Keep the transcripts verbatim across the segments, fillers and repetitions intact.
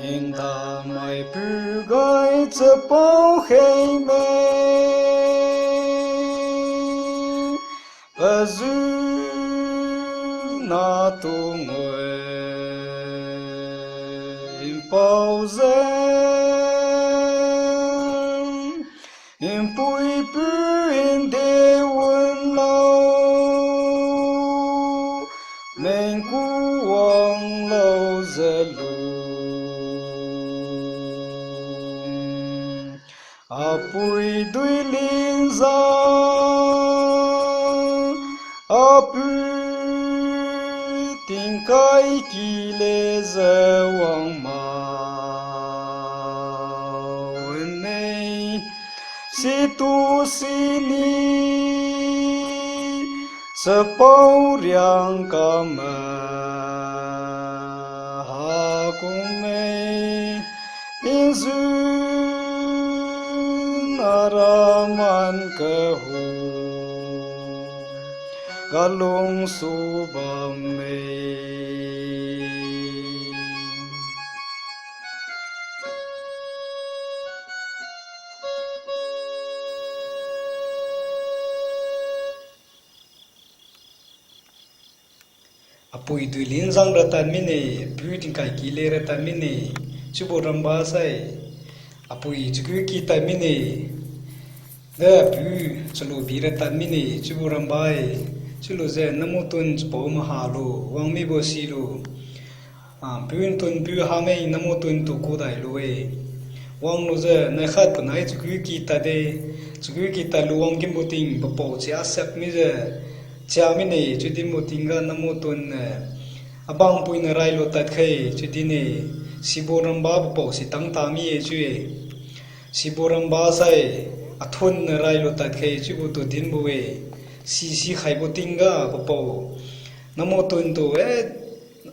Ntamaipui gai chapao kheng me, pazu natu ngoi npao ze, npuipu nde wun lo, mengku wang lo ze lu. Apui Duilinzang, apu Tingkai kile ze wang ma ne, situ sini chapao riang kame, ha kum me, inzu nara man kahu, kalung su bamme. Apui Duilinzang ra tad mine, apu Tingkai kile ra tad mine, chiubo ramba sai. Apui Chakiuki tad mine, de apu Chalubi ra tad mine, chiubo ramba-e. Chiulujiu namutun chapao mahalu, wang mibo silu. Ah, pun tun pu hameng namutun tu kudai lu-e. Wanglujiu naikhat panai Chakiuki tadde, Chakiuki tadlu wang kimbo ting papao chia siak mijiu, chia mine chiu dinbo tingga namutun, eh, abangpuiniu railu tadkhai chiu din-e, sibo ramba papao sitang ta mi-e chiu-e. Sibo ramba sai athunniu railu tadkhai chiubo tu dinbo-e. Si sikhaibo tingga papao namutun tu, eh,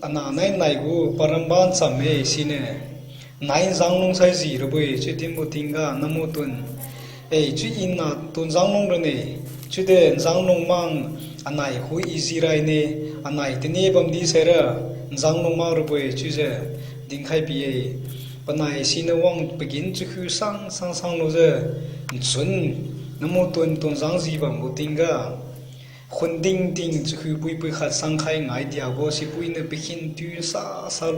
anah nai nai gu paramba ncham-e siniu, nai nzanglung sai ji rabo-e chiu dinbo tingga namutun, eh, chiu ina tu nzanglung rane, chiude nzanglung mang anai khu i ji raine, anai tini bamdi saira nzanglung mang rabo-e chiujiu dinkhai pi-e. Panai siniu wang pagin chakhu sang sang sang lujiu, nchun namutun tu nzang ji bambo tingga, khunding ting chakhu puipui khat sangkhai ngai diabo sipuiniu pakhin tu sa sa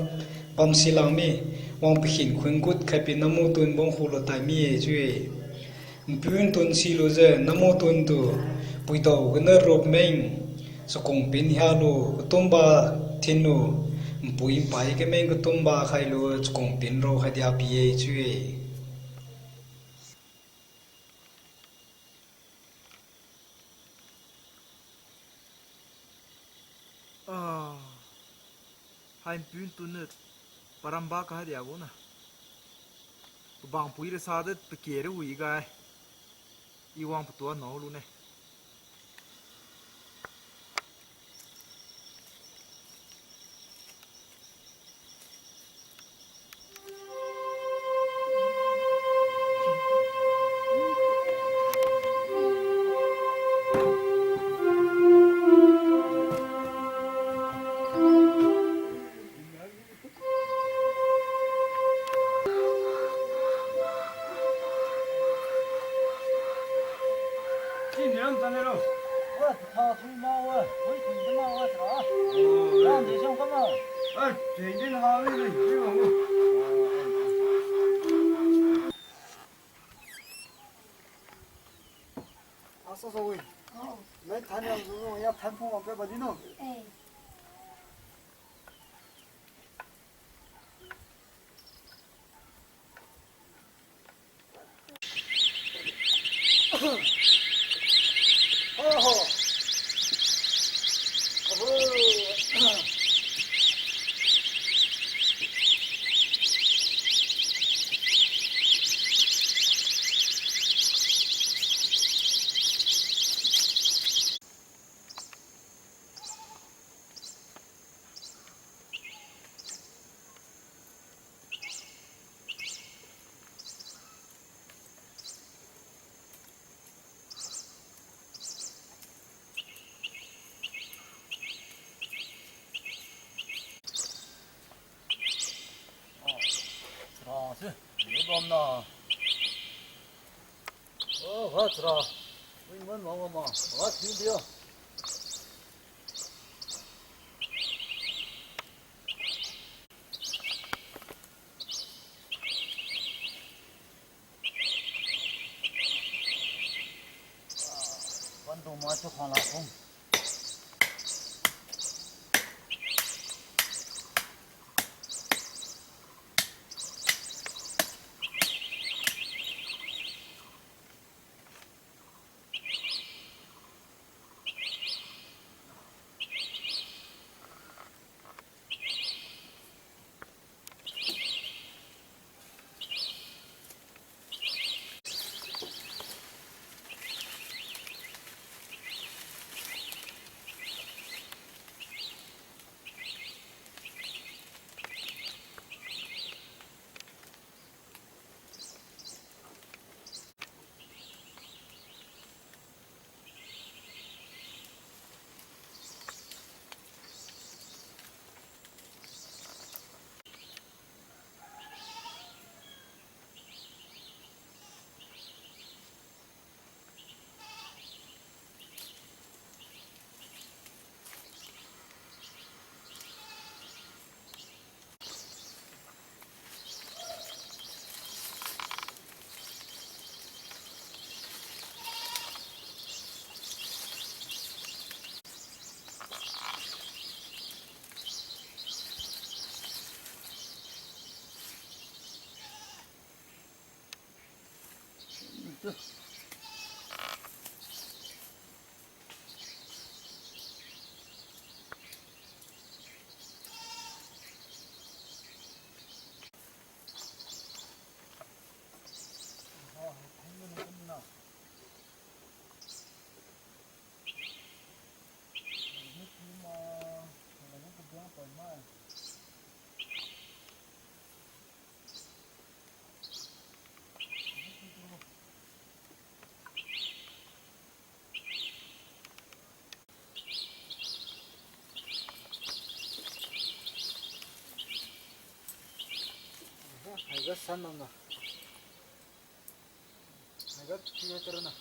bam silang mi, wang pakhin khun gut khaipi namutun bang khulo tai mi-e chiu-e. Npun tun silujiu namutun tu puidao ganiu rupmeng chakungpin hialu katumba thinlu, npui npai kameng katumba khailu chakungpin rao khai dia pi-e chiu-e. Ah, hai npun tunniu paramba kahai diabo na. Pabang pui ra sadi pake ra wi gai. I wang patua nao lune. Asa sa wi. Mai than yang zu ya than phung wang pe ba di no. Ni bam na. Oh, ha, chara. Win, win, win, win, win. Ha, si dia. Wan du ma chu khang la kum. Haiga san lamna. Haiga kiu tarana.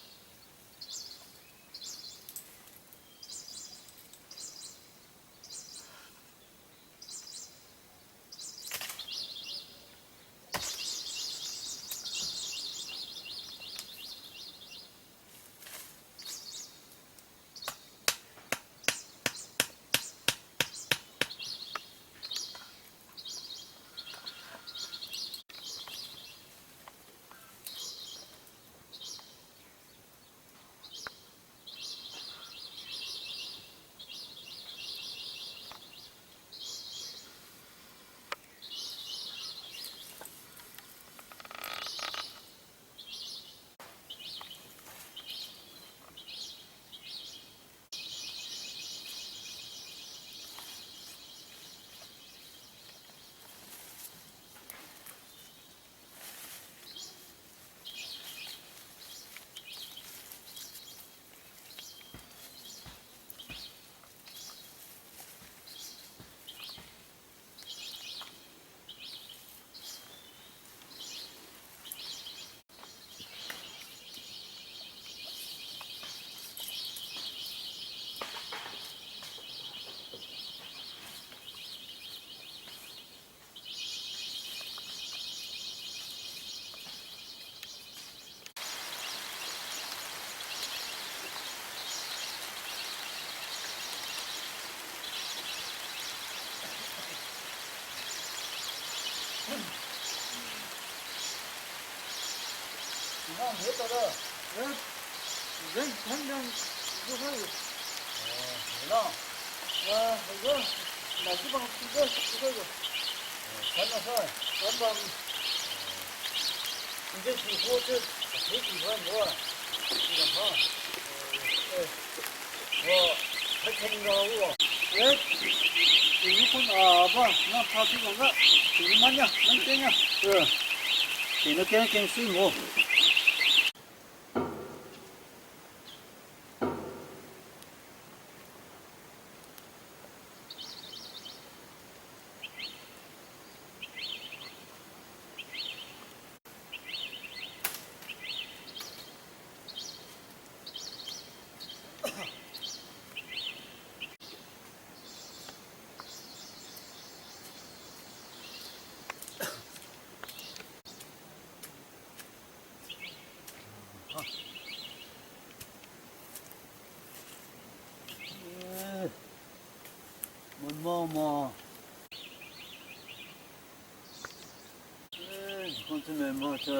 Pun tu member tu.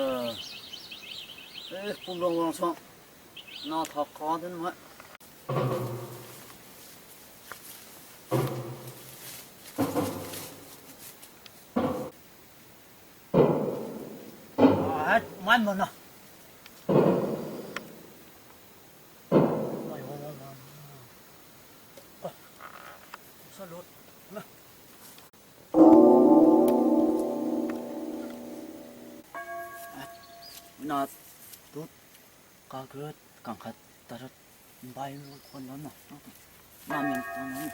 Eh, pun long wang sang. Na thak ka din mai. Ah, man mana. Mai, mai, mai, mai. Ah, sa lut. Na. Na tu ka khat kang khat tarat bai ro kon lo na. Na min kon lo.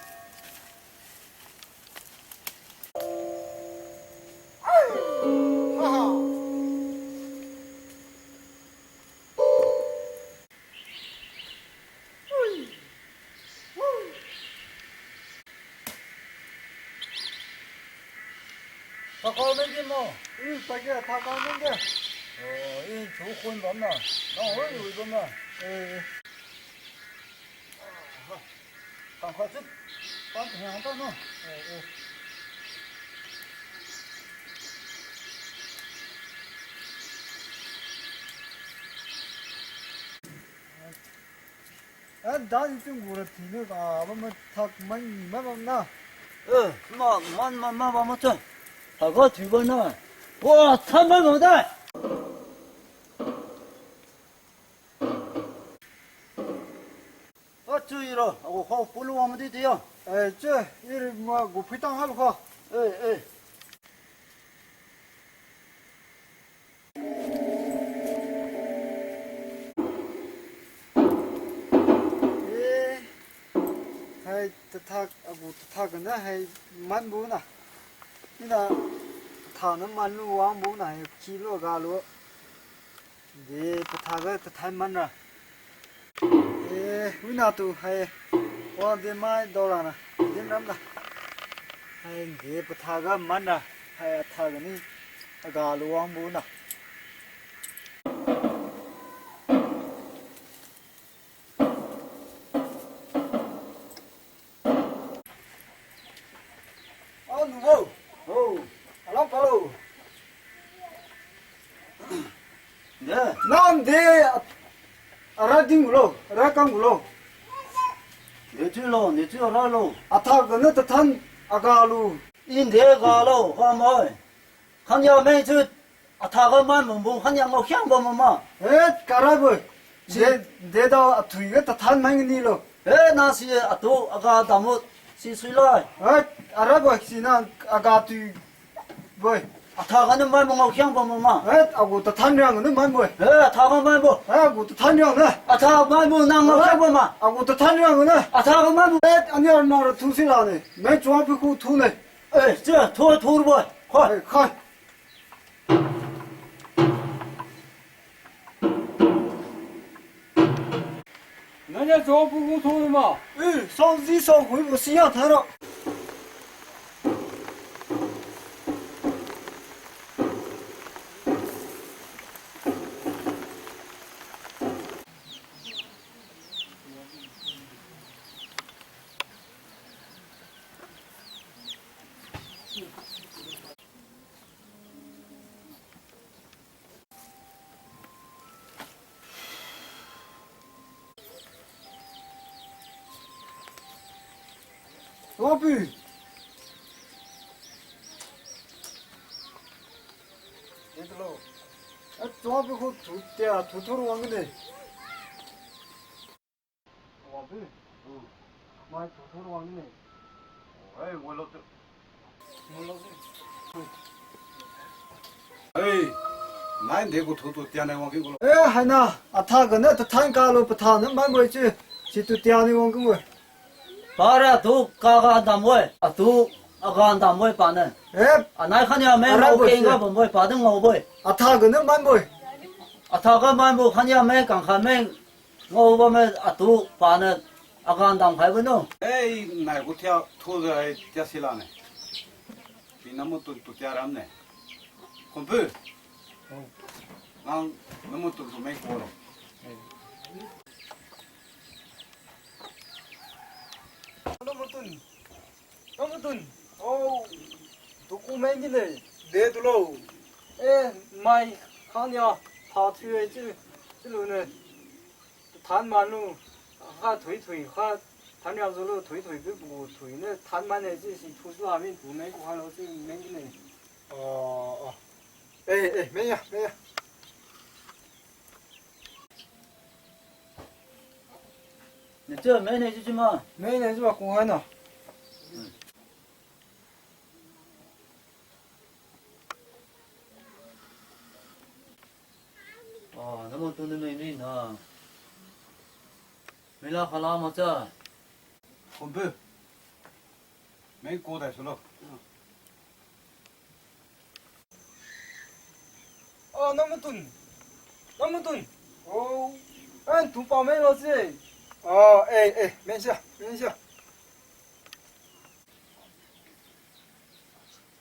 Thakha meng di mo. Ih, pagi thakha meng di. Oh, ih, chu khun bam na. Nang oi, oi bam na. Eh. Tang kha chit. Tang kha ta no. Eh, eh. Eh, dan ni chung gura thinu ka, ba ma thak man ni ma bam na. Eh, ma, man, ma, ma, ba ma cha. Thak ga thiu ba na. Wa, than ma bam da. Wa, chu iro, agu khau pulu wa ma di ti yo. Eh, chu, iri ma gu phui tang ha lu kha. Eh, eh. Eh, hai tathak, agu tathak na hai man bu na. Ina tathak na man lu wang bu na hai ki lu ga lu. De patha ga tathan man ra. Eh, wina tu hai. Wa de mai dao ra na. Din ram na. Hai de patha ga man ra. Hai atha ga ni. Aga lu wang bu na. Au, nubo. Oh. Alam palo. De. Nang de, ara ding lo, ara kang lo. De chu lo, de chu ara lo. Atha ga na tathan aga lu. Inde ga lo, ha mai. Khania meng chu atha ga man bambo, khania ngao khiang bam mama. Eh, karai bo. Si. De, de da athui ga tathan mai ni lo. Eh, na si atu aga damu si sui lai. Eh, arai bo si na aga tui bo. Atha ga na man bo ngao khiang bam mama. Eh, agu tathan riang na man bo. Eh, atha ga man bo. Eh, agu tathan riang na. Atha man bo nang ngao khiang bam ma. Agu tathan riang na. Atha ga man bo. Eh, ani ar na ra thu si la ne. Meng chuang pi khu thu ne. Eh, chi thu thu bo. Khoi. Eh, khoi. Nanya jo pu gu thu ma. Eh, sao ji sao hui bo si ya tha ra. Wapi? Ito lo. Eh, wapi khu thu tia, thu thu wang ne. Wapi? Hmm. Mai thu thu wang ne. Oh, eh, wang lo tu. Hei, nai de gu thu tu tia nai wang ki gu lo. Eh, haina, atha ga na tathan ka lo patha na mai moi chi. Situ tia ni wang ki moi. Para tu ka ga dam moi, atu aga dam moi pa na. Eh, anai khania meng ara ngao bo keng si. Ga bam moi pa dang ngao moi. Atha ga na man moi. Atha ga man moi khania meng kang kha meng. Ngao bam me atu pa na aga dam khai bo no. Eh, nai gu tia thu zai tia sila ne. Pi namu tun tu tia ram ne. Khumpu. Nang namu tun tu meng ko lo. Namu tun. Namu tun. Oh. Tu ku meng ni ne. De tu lo. Eh, mai khang nia, tha thui e chi, chi lu ne. Than man lu, kha thui thui, kha than nia zu lu thui thui, bu bu thui ne, than man ne chi si thu su ha mi pu meng ku ha lo chi meng ne. Oh, oh. Eh, eh, meng ya, meng ya. Ne chi, meng ne chi chi ma. Meng ne chi ma ku hai na. Ah, namu tu ni mei ni na. Mei la khala ma cha. Khumbu. Mei ko dai sulo. Oh, namu tun. Namu tun. Oh. An tu pa mei lo si. Oh, eh, eh, mei sia, mei sia.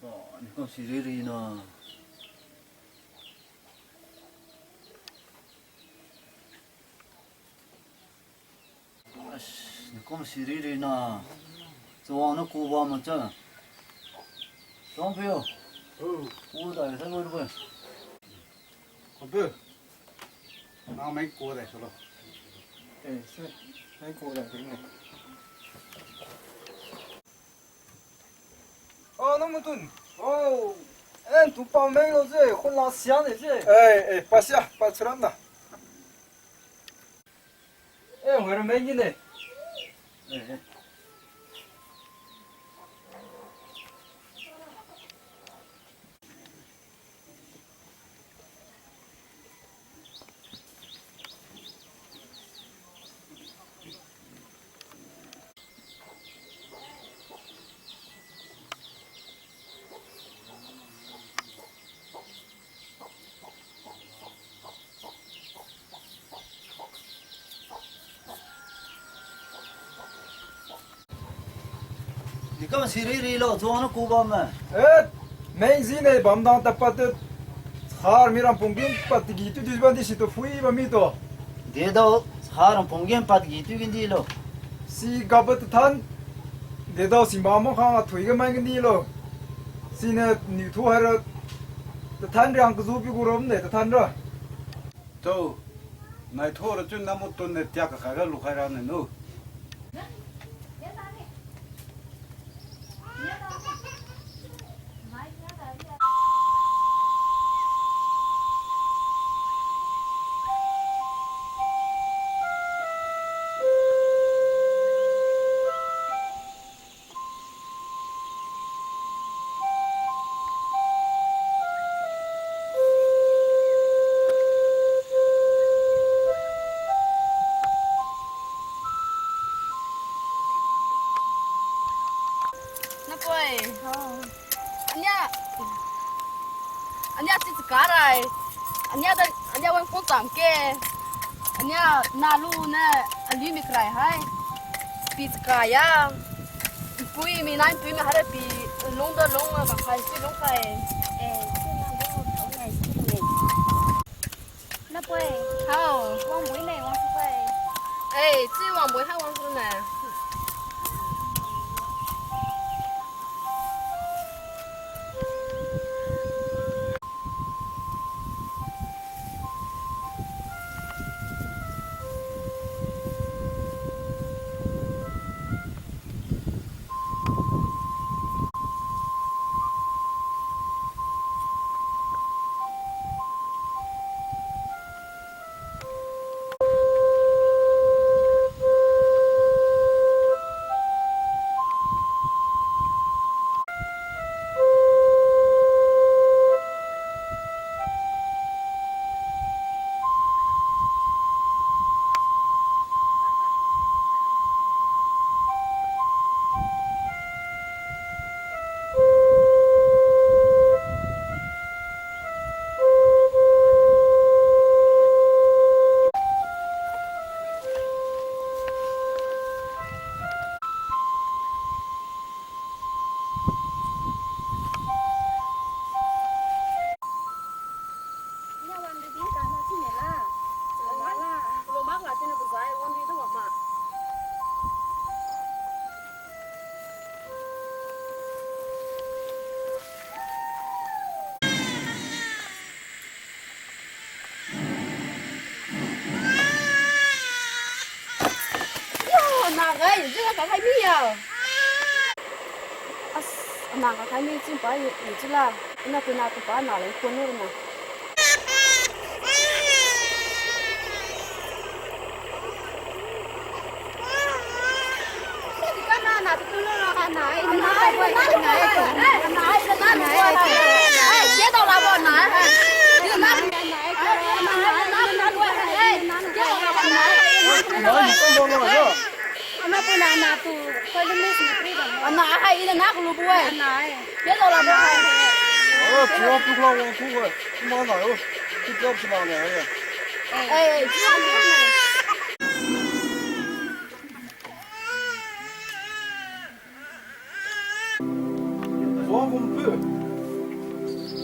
Oh, ni kum siriri na. As, ni kum siriri na. Chawang na ku ba ma cha. Chawang pio. Oh. Ku da sa lo bo. Khumbu. Nang meng ko dai sulo. Eh, si. Meng ko dai ting ne. Oh, namu tun. Oh. En tu pa meng lo se, khun la sian ne se. Eh, eh, pa sia, pa churam na. Eh, wara meng ne. Eh, eh. Di kam siriri lo, chuang na ku bam me. Eh, meng ji ne bam dang ta pat te. Sar mi ram pung gin pat tigi tu di ban di si tu phui bam mi to. Dedo, sar ram pung gin pat tigi tu gin di lo. Si gaba tathan. Dedo si ma mo khang a thui ga mai gin di lo. Si ne ni thu hai ra tathan riang ka zu pi gu rom ne tathan ra. Chau, nai tho ra chun namu tun ne tiak kakhai ra lukhai ra ne nu. Napoi. Ania. Ania si chaka rai. Ania da, ania wan kong cham ke. Ania nalu na, aliu mi krai hai. Pi chaka ya. Pui mi nai pui mi hara pi lung da lung ma khai si lung khai. Eh, si na lung khai si ne. Napoi. Hao. Wangbui ne, wang su khai. Eh, si wangbui hai wang su ne. Hai mi ya. As, ana ka khai mi chim pa i, i chila. Ina pina tu pa na le pun ni na. Ana hai ina nak lubo-e. Ana hai. Oh, tuang tu khuang wang tu khuang. Mana yo? Tu khuang tu mana yo? Eh, eh, tuang tu mana? Tuang kum pu.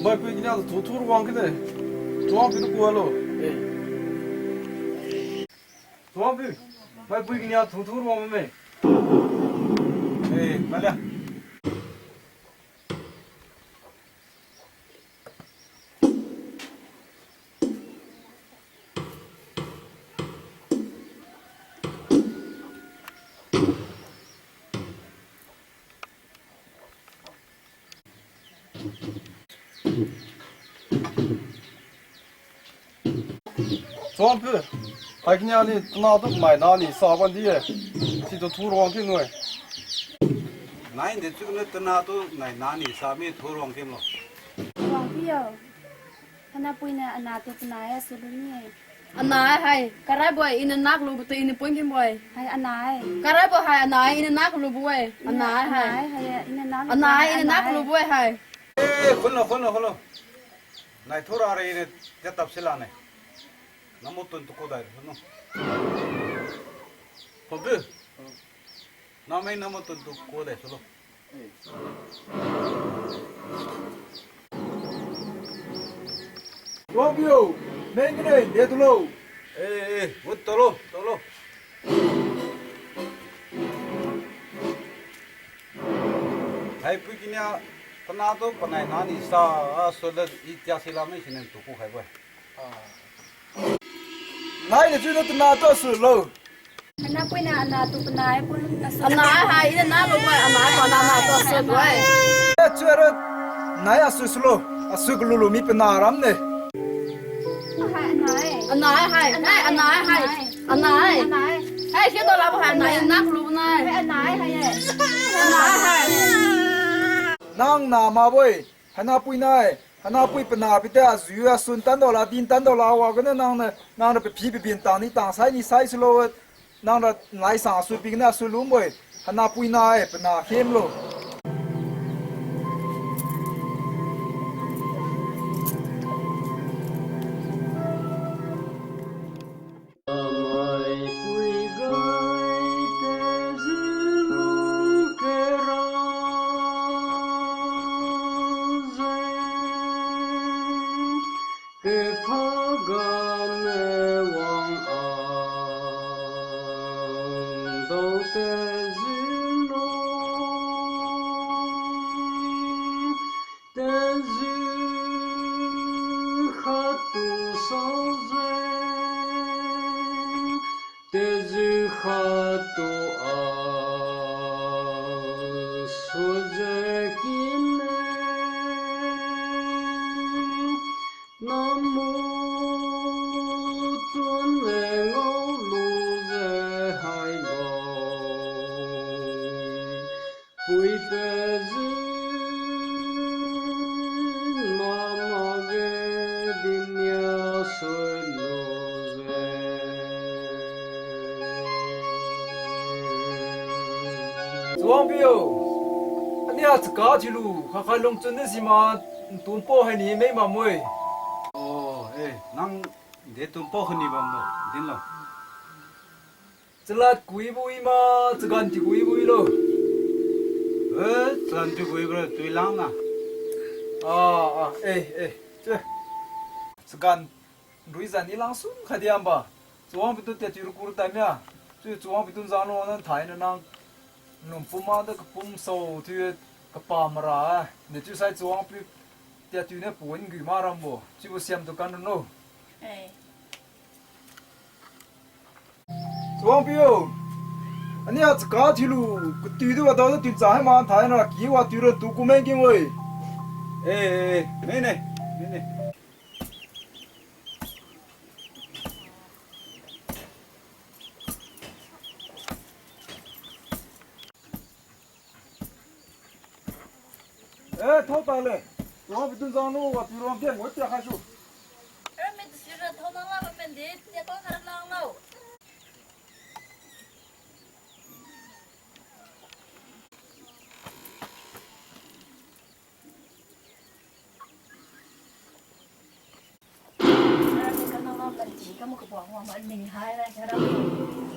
Mai pui kinia tu thur wang kine. Tuang pi tu kualo. Eh. Tuang pi. Mai pui kinia tu thur wang me. Eh, malia. Tuang pi, hai kinia ni tana tu mai nani sa ban di-e. Situ thur wang kine. Nai de chu na tana tu mai nani sa mi thur wang kine lo. Wang pi yo. Hana pui na ana tu tana ya sulu ni. Ana hai, karaibo-e, ina nak lubo tu ina pun kine bo-e. Hai ana hai. Karaibo hai ana hai, ina nak lubo-e. Ana hai. Ana hai, hai, ina nak lubo-e hai. Eh, khun lo, khun lo, khun lo. Nai thura re ne, tetap sila ne. Namu tun tu ku dai, khun lo. Khun pi. Namai namu tun tu ku dai, sulo. Tuang pi yo, meng kine, de tulo. Eh, eh, wut tulo, tulo. Hai pui kinia, tana tu panai nani sa, ah, so da i tia sila mai sinen tu ku hai bo-e. Nai de chu na tana tu sulo. Ana pui na ana tu panai pun asu. Ana hai, ina na lo mai, ana hai, ana na tu asu bo-e. Eh, chu aro, nai asu sulo, asu kalulu mi pana ram ne. Hai ana hai. Ana hai, hai, ana hai. Ana hai. Ana hai. Hai, khe to la bo hai, ana hai, na kalu nai. Hai ana hai, hai. Ana hai. Nang na ma bo-e. Hanapui nai, hanapui panah pite azu asun tandao la, din tandao la, wa gane nang na, nang na paphi pabin tang ni tang sai ni sai sulo, nang na nai sang asu pi gane asu lumbo-e, hanapui nai, panah khemlo. Mai pui gai te zilu kera zeng, kepha game wang ang dao te zilu. Tejiu khatu saojeng, tejiu khatu a suojeng kine. Namu tun ne ngao lujiu haibo. Pui pezi mama ge dinia sui lujiu. Chuangpiu, ania chaka thiulu, khakhai lungchun ni sima, ntumpo haini mei mamui. Oh, eh, nang de ntumpo haini bamlo, dinlo. Chalad kuibo i ma, chagan ti kuibo i lo. Eh, chagan ti kuibo tuilang na. Ah, ah, eh, eh, che. Chagan ruizan i lang sum khadiam ba. Chuangpiu tu tia tiu ruku rutai mia. Chu chuangpiu tu zang lo nan thai na nang. Num pum ma da kapum sao thiu kapa mara. Ne chiusai chuangpiu tia tiu ne puan gui ma rambo. Chiubo siam tu kan no. Eh. Chuangpiu. Ania chaka thiulu, katiutu adao tu tincha hai man thai na ki wa tiu ra tu kumeng king oi. Eh, eh, eh, nei, nei, nei, nei. Eh, thao ta le. Tuang pitun zang lu, wa tiu rong tian, wa tia khai su. Eh, mi tu sira thao nang la, ma pen di, tia kong kar lang lau.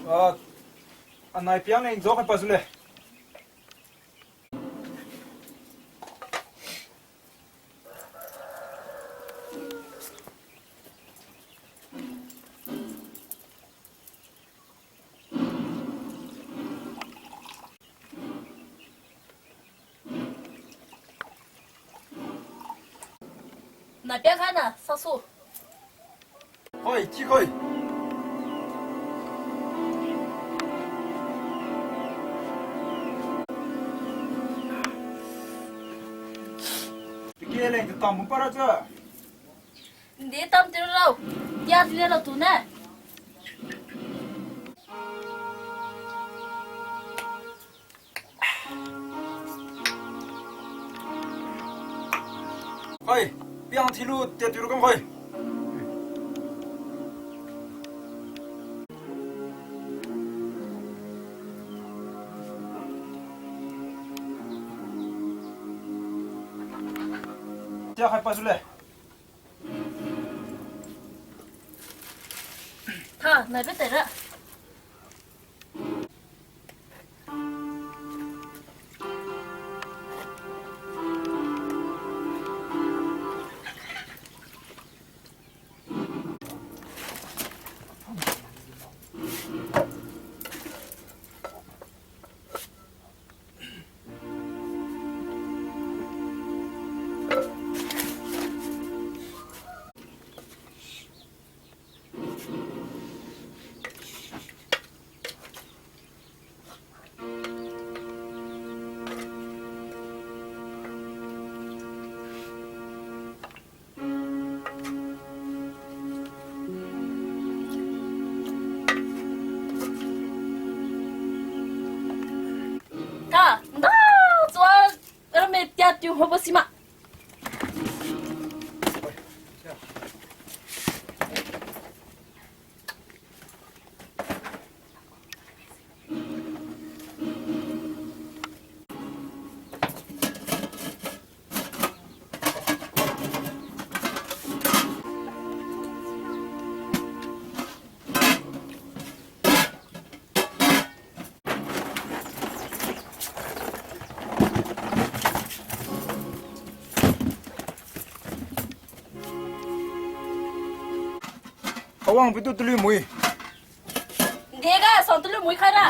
Ah, anai piang ne, zok hai pa su le. Na pia kha na, sasu. Hoi, chi hoi. Pike leng ke tam para cha. Nde tam tiro lau. Tia tile lau tu ne. Khoi, piang thilu tia tiru kam khoi. Tia khai pa su le. Tha, nai be tera. Ka, nda, chua, rame tia tiu hobo sima. Kawang pitu tulu mui. Dega, sang tulu mui khaira.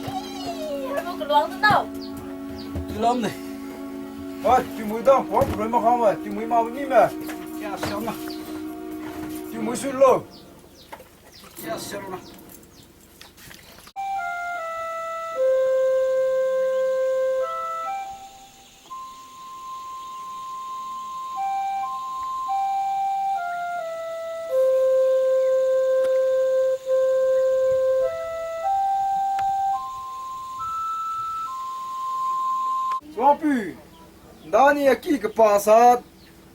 Ih, haibo kaluang tu tau. Tilom ne. Wah, timui dang, puang puroi makhang wah, timui mau ni me. Kia siam na. Timui sui lo. Kia siam na. Wangpiu, ndani aki kapa sa,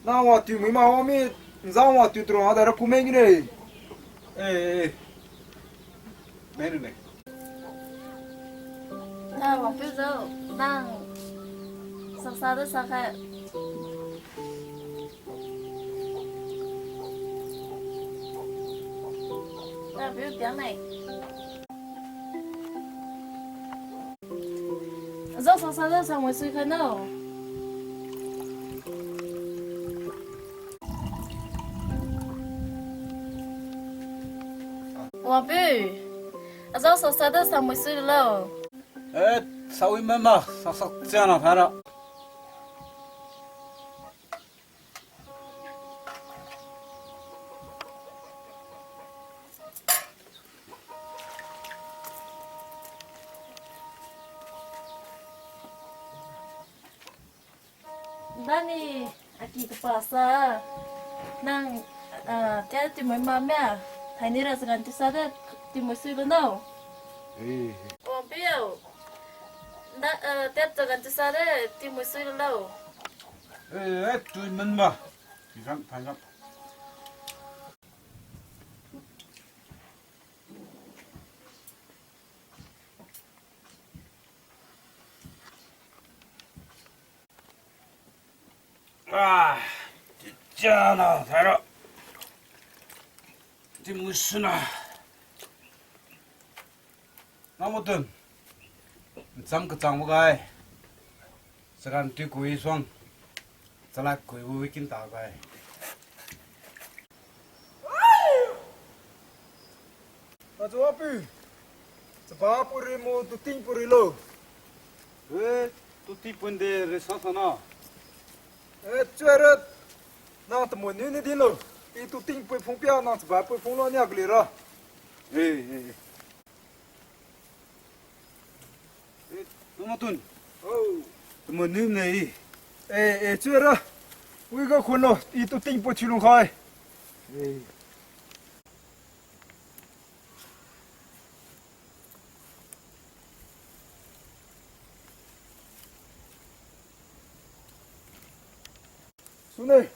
nang wa tiu mui ma ho mi, nzang wa tiu tro ada ra kumeng ne. Eh, eh, eh. Mene ne. Ah, wangpiu zau, nang. Saksa da sakha. Ah, piu tiang nai. Zau saksa da sa mui sui kha no. Wangpiu. Azau saksa da sa mui sui lo. Eh, sawi mama, saksa chiana phara. Tani, aki kapa sa. Nang, ah, tia timui ma mia. Thaini ra chagan ti sa de, timui sui lo no. Eh. Wangpiu. Na, ah, tia chagan ti sa de, timui sui lo no. Eh, eh, tui man ba. Pi rang, pai rang. Ah, chichana thaira. Timui suna. Namutun. Ncham kachang bo gai. Chagan tui kui suang. Chalad kui bu wikin ta gai. Achu api. Chaba puri mo tuting puri lo. Eh, tuting pun de re sa sana. Eh, chuara. Nang tamo ni ni din lo. I tuting pui phung pia nang chaba pui phung lo ni agli ra. Eh, eh, eh. Eh, Namutun. Oh. Tamo ni ne i. Eh, eh, chuara. Wi ga khun lo. I tuting pui chilung khai. Eh. Sune.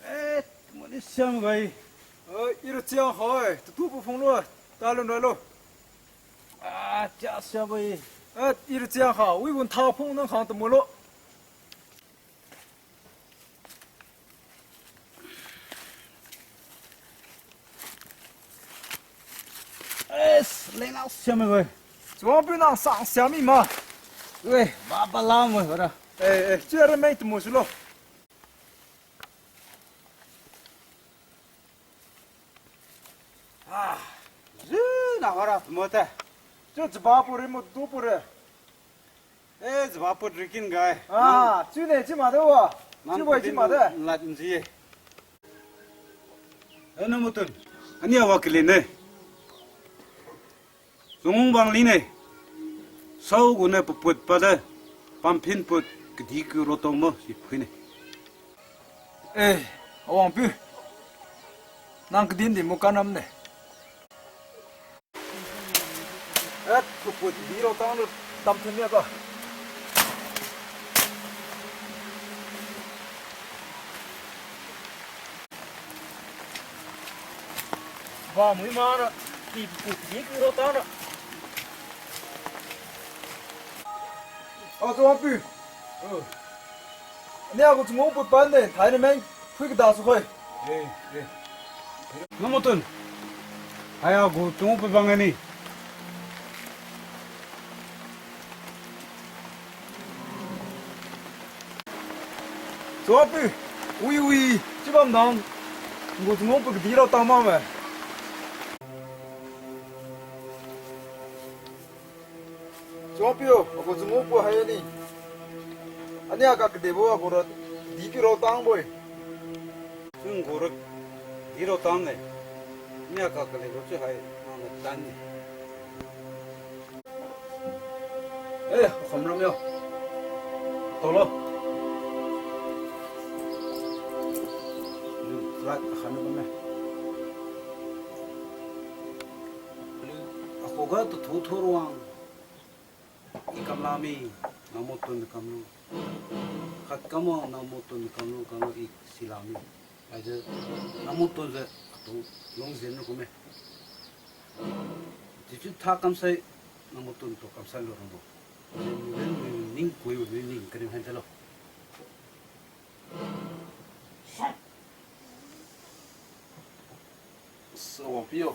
Eh, mani siam gai. Eh, ira chiang hai, tutu pu phung lo, ta lun rai lo. Ah, chia siam gai. Eh, ira chiang ha, wi bun tha phung nang khang tamo lo. Es, leng nang siam gai. Chuang pi nang sang siam mi ma. Ui, ba ba lam gai, ba da. Eh, eh, chuara mei tamo su lo. Ah, zu na wara tamo te. Chu chaba puri mo tu puri. Eh, chaba puri kin gai. Ah, chu ne, chi ma de wa. Chi wai chi ma de. Lat nji. Eh, Namutun. Ani awa kili ne. Sungwang bang li ne. Sao gu ne paput pa de. Pamphin put kadi ku rotong mo si phui ne. Eh, awang pi. Nang kadin di mo kanam ne. Eh, paput di rotang lu tam thun ya ka. Ba mui ma na, ti pu di ki ro ta na. Aw, Chawangpiu. Oh. Nia gu chungu put pan de, thai na meng, phui kada su khoi. Eh, eh. Namutun. Haiya gu chungu put bang ni. Chawangpiu, ui ui, chiu bam dang. Ngu chungu put kadi rao tang ma me. Chawangpiu, agu chungu put hai ni. Ania ka kade bo agu ra di pi rao tang bo-e. Chungu ra di rao tang ne. Ania ka kade bo chiu hai, nang na tan ni. Eh, kham ram yo. Tolo. Lu, flat, kham ram me. Lu, akhuga tu thu thu ruang. I kam la mi, Namutun kam lu. Khat kam Namutun kam lu, kam lu i si la mi. Aja, Namutun je, atu, lung zen ru kume. Chiu chiu tha kamsai, Namutun tu kamsai lo rang bo. Ning kui, ning kering han talo. Chawangpiu.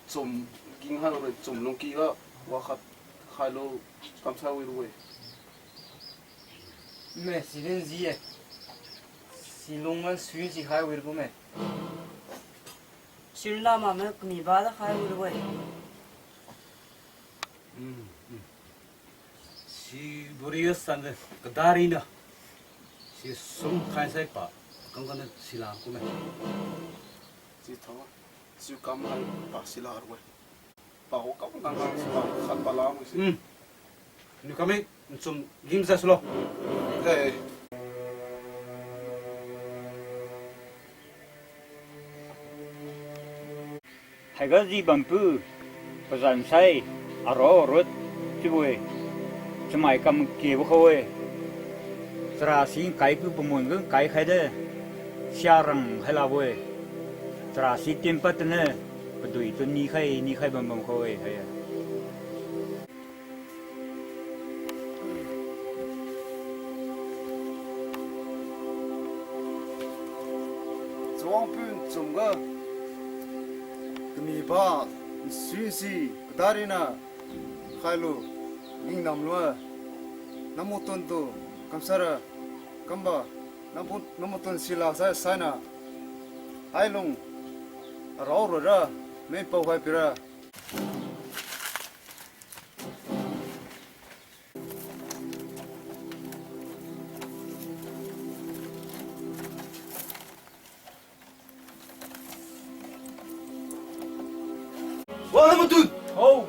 Chum ging hai lo, chum lungki ga, wa khat khai lo, kamsai wi ru-e. Me, si din ji-e. Si lung man sui si khai wi ru me. Sirna ma me kami ba da khai wi ru-e. Hmm, hmm. Si buri san de kadari na. Si sum khai sai pa. Kang kang si la kume. Si thang, si kam hai pa sila rui. Pa ho kam nang nang si pa khat pa la mo si. Hmm. Niu kami nchum gim sa sulo. Eh. Haiga ji bampu, pazan sai, aro rut chiubo-e, chamai kam kebo khao-e, chara si kai pu pamun gu kai khaide, sia rang hai labo-e, chara si tin pad tene, padui tu nikhai, nikhai bam bam khao-e, hai-e. Chawangpiu nchum ga, kamiba, nsuisi, kadarina, khailu, ningnam lua, namuton tu, kamsara, kamba, namu-, namuton sila sai, saina, hailung, arao rora, meng pao khai pira. Wa namuton. Hao.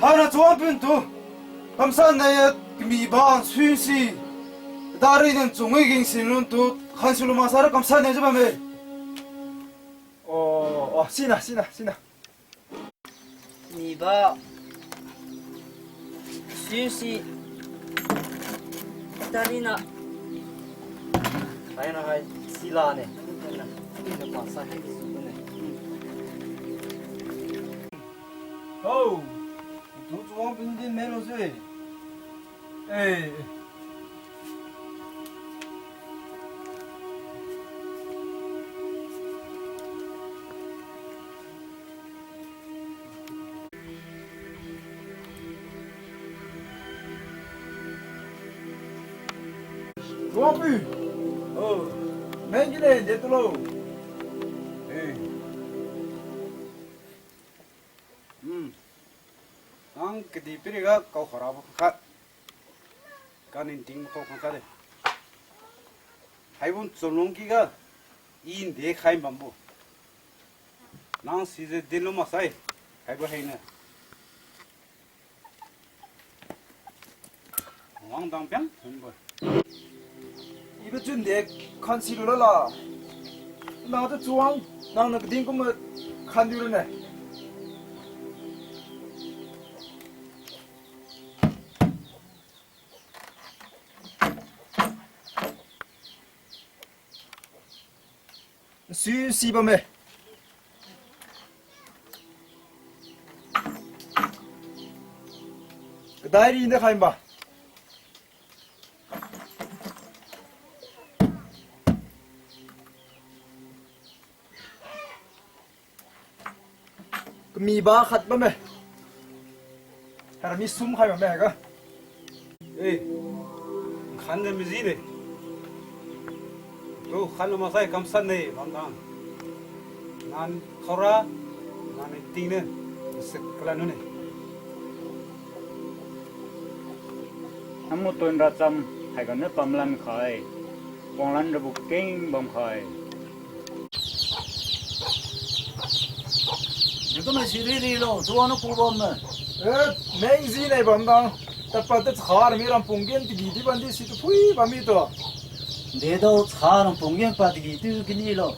Thana chawangpiu tu. Kamsan nai ya kamiba nsuisi. Dari nang chungi ging sin lun tu. Khan sulu masara kamsan nai jiu bamme. Oh, oh, sina, sina, sina. Niba. Sisi. Tarina. Hai na hai sila ne. Ni na pa sa hai ki su ne. Oh. Tu chuang pin din me lo se. Eh. Chuangpiu. Oh. Meng kine, de tulo. Eh. Hmm. Nang kadi piriga kau khara bo khat. Kanin ting kau khat de. Haibo chunlung kiga. I nde khai bambo. Nang sijiu dinlu maksai, haibo haine. Wang dang piang thunbo. Ibo chun de khan silu lala. Nang tu chuang, nang na kadin kumbo khan diu rune. Si, si bamme. Kadai ri nda khai ba. Kami ba khat bamme. Kara mi sum khai bamme ga. Eh, khan de mi ji de. Tu khan ma sai kamsan de bam dang. Nan khora, nan ting ne, sik klan ne. Namu ton ra cham, hai ga ne pamlan khai. Wanglan ra bu keng bam khai. Dikam siriri lo, tuan ku bam na. Eh, meng ji nai bam dang. Tapa ta chara mi ram pung gen tigi di ban di si tu phui bam mi to. De do chara pung gen pa tigi tu kini lo.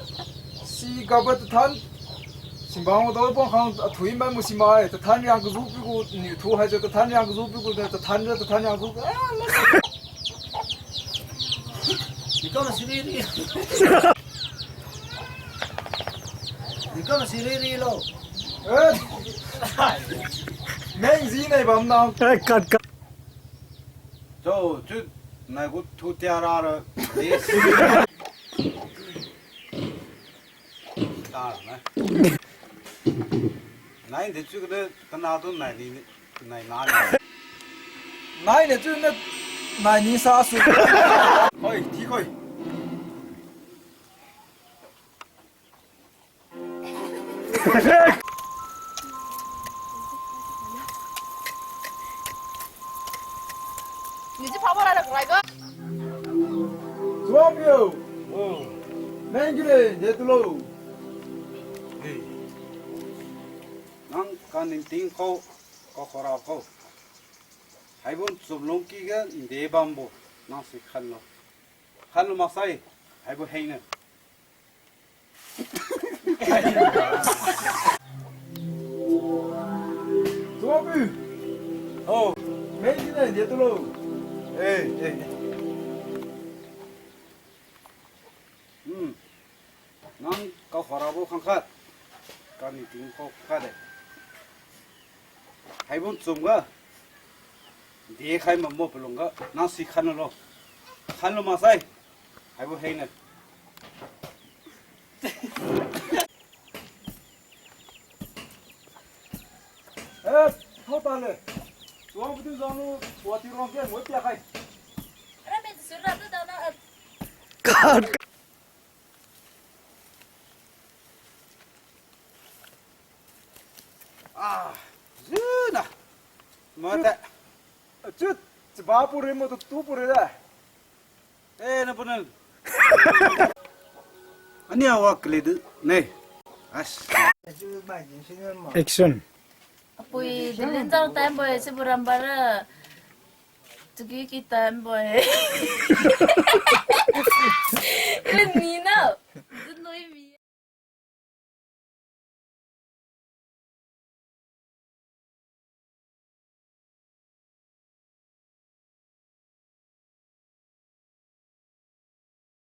Si ga ba tathan. Simbang do bang khang athui mai mu si mai. Tathan yang ku zu pi ku ni thu hai je tathan yang ku zu pi ku tathan je tathan yang ku. Ah, Dikam siriri. Dikam siriri lo. Eh. Meng ji nai bam na. Eh, kat, kat. Cho, chu, nai gu thu tia ra ra. Yes. Ta na. Nai de chu de kana tu nai ni nai na ni. Nai de chu na nai ni sa su. Hoi, thi koi. Ni ji phabo ra ra rai ga. Suang yo. Oh. Neng kire, ye tu lo. Nang kaningting khao, kakhora khao. Haibo nchum lungki ga nde bambo, nang si khanlo. Khanlo maksai, haibo hengna. Tuapi. Oh, mei sina dia tulo. Eh, eh. Hmm. Nang kakhora bo khangkhat. Kaningting khao khangkhat de. Haibo nchum ga. Dekhai mambo palung ga. Nang si khanlo. Khanlo maksai. Haibo hengna. Eh, thao tale. Tuang patu zang lu, tua ti rong ke, mo tia khai. Ramen sura tu dana, eh. Ah, zuna. Mata. Chut, chaba puri mo tu tu puri da. Eh, na punang. Ani awak kali du ne. As. Action. Apui, dilin jang time boy, si buram bara. Tuki ki time boy.